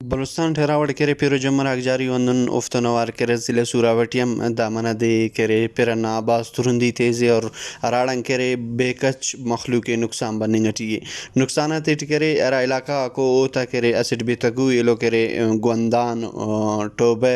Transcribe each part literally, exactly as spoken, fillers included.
بلوچستان ٹی ہرا وڑ کہ ارے پِر و جمر آک جاری ءُ، ہندن اوفتون اوار کہ ارے ضلع سوراب ٹی ہم دا منہ دے کہ ارے پِر ئنا بھاز ترندی تیز ءِ اور ہراڑان کہ ارے بے کچ مخلوق ءِ نقصان بننگ ٹی ءِ۔ نقصان آتیٹی کہ ارے ہرا علاقہ غاکو اوتا کہ ارے اسٹ بتگو ایلو کہ ارے گوندان، آ، ٹوبہ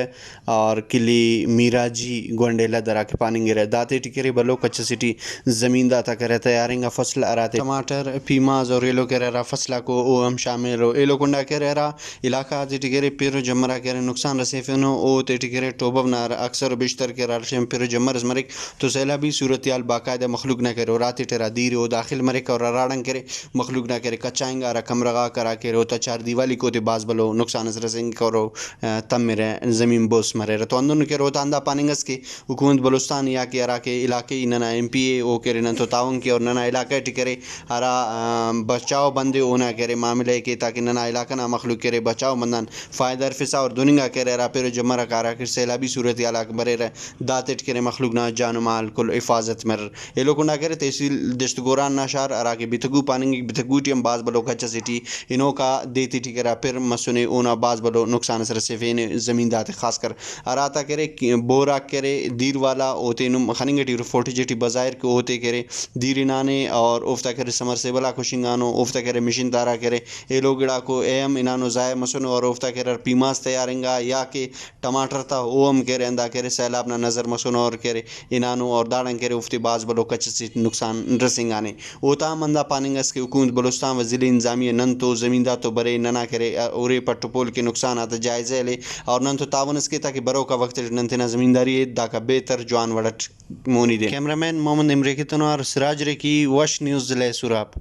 اور کلی میراجی گونڈیلہ ہرا کہ پاننگرہ، داتیٹی کہ ارے بھلو کچ اسے ٹی زمیندار تا کہ ارے تیارینگا فصل ہراتے ٹماٹر، پیماز اور ایلو کہ ارے ہرا فصل آکو او ہم شامل ءُ۔ ایلو کنڈا کہ ارے ہرا علاقہ غاتیٹی کہ ارے پِر و جمر آک کہ ارے نقصان رسیفینو، او تیٹی کہ ارے ٹوبہ نا ہرا اکثر و بیشتر کہ ارے ہرا ٹائم پِر و جمر ئس مریک تو سیلابی صورتحال باقاعدہ مخلوق نا کہ ارے اراتے ٹی ہرا دیر ءِ او داخل مریک اور ہراڑان کہ ارے مخلوق نا کہ ارے کچا انگا ہرا کمرہ غاک ہرا کہ ارے اوتا چار دیوالیک اوتے بھاز بھلو نقصان ئس رسینگک اور او، آ، تمرہ، زمین بوس مریرہ۔ تو ہندن کہ ارے اوتا ہندا پاننگ ئس کہ حکومت بلوچستان یا کہ ہرا کہ علاقائی ننا ایم پی اے او کہ ارے نن تو تعاون کے اور ننا علاقہ ٹی کہ ارے ہرا، آ، بچاؤ بند ءِ اونا کہ ارے معاملہ ءِ کے تاکہ ننا علاقہ نا مخلوق کہ ارے بچاؤ بند آن فائدہ ہرفسا اور دننگا کہ ارے ہرا پِر و جمر آک ہرا کہ سیلابی صورتحال آک بریرہ داتیٹ کہ ارے مخلوق نا جان و مال کل حفاظت مریر۔ ایلو کنڈا کہ ارے تحصیل دشت گوران نا شار ہرا کہ بتگو پاننگک، بتگو ٹی ہم بھاز بھلو کچ اسے ٹی ہنوکا دے تیٹی کہ ارے پِر مسنے اونا بھاز بھلو نقصان ئس رسیفینے زمیندار تے خاص کر ہراتا کہ ارے کہ-، بوراک کہ ارے دیر والا اوتے نم خننگ ٹی ارے فوٹیج ٹی بظاہر کہ اوتے کہ ارے دیر ہنانے اور اوفتا کہ ارے سمرسیبل آکو شنگانو، اوفتا کہ ارے مشین تارا کہ ارے ایلو گڑاکو اے ہم ہنانو ضائع مسنو اور اوفتا کہ ارے پیماز تیار انگا یا کہ ٹماٹر تا او ہم کہ ارے ہندا کہ ارے سیلاب نا نظر مسنو اور کہ ارے ہنانو اور داڑان کہ ارے اوفتے بھاز بھلو کچ اسے ٹی نقصان رسینگانے۔ اوتا ہم ہندا پاننگ ئس کہ حکومت بلوچستان و ضلع انتظامیہ نن تو زمیندار تو برے، ننا کہ ارے ہرے پٹ و پول کے نقصان آتا جائزہ ہلے اور نن تو تعاون ئس کے تاکہ بروکا وخت ٹی نن تینا زمینداری ءِ داکا بہتر جوان وڑ ئٹ مونی دے۔ کیمرہ مین محمد امریکی تونوار، سراج ریکی، وش نیوز، ضلع سوراب۔